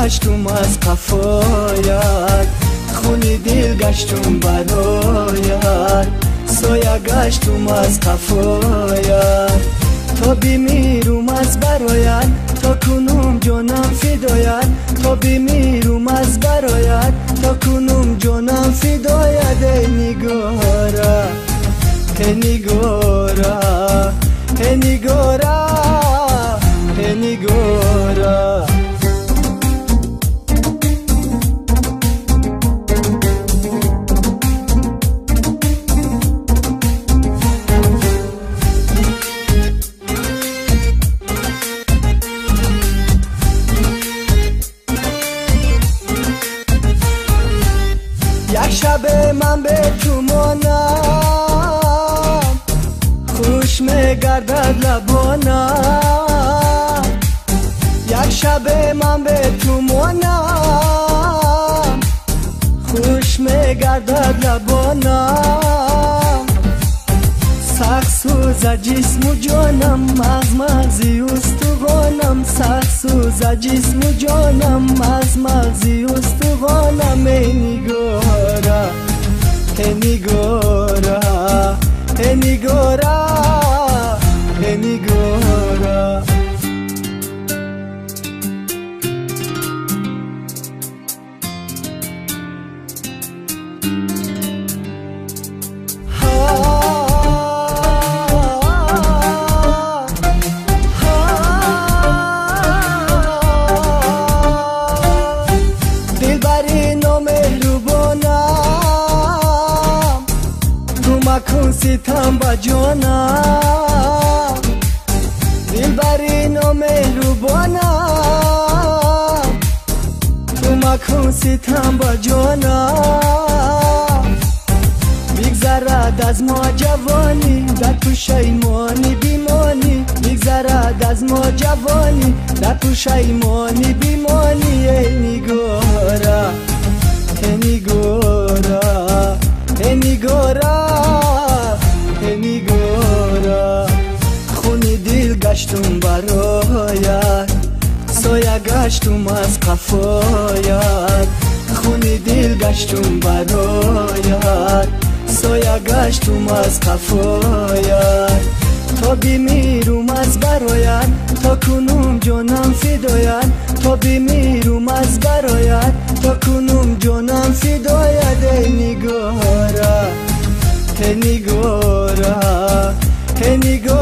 гаштум аз қафоят, хуни дил гаштум бароят, соя гаштум аз қафоят. То бимирум аз бароят, то кунум ҷонам фидоят, то бимирум аз бароят, то кунум ҷонам фидоят. Эй нигора, эй нигора, эй нигора, эй нигора. Як шабе ман бе ту монам, хуш мегардад лабонам. Як шабе ман бе ту монам, хуш мегардад лабонам. Сахт сӯза ҷисму ҷонам, аз мағзи устухонам. Сахт сӯза ҷисму ҷонам, аз мағзи устухонам. Эй нигора, эй нигора, эй нигора, эй нигора. Дилбари номеҳрубонам, ту макун ситам ба ҷонам. Дилбари номеҳрубонам, ту макун ситам ба ҷонам. Бигзарад аз мо ҷавонӣ, дар пушаймонӣ бимонӣ. Бигзарад аз мо ҷавонӣ, дар пушаймонӣ бимонӣ. Эй нигора, эй нигора, эй нигора, эй нигора. Хуни дил гаштум бароят, соя гаштум аз қафоят. Хуни дил гаштум бароят, соя гаштум аз қафоят. То бимирум аз бароят, то кунум ҷонам фидоят, то бимирум аз бароят, то кунум ҷонам фидоят. Эй нигора, эй нигора, эй нигора.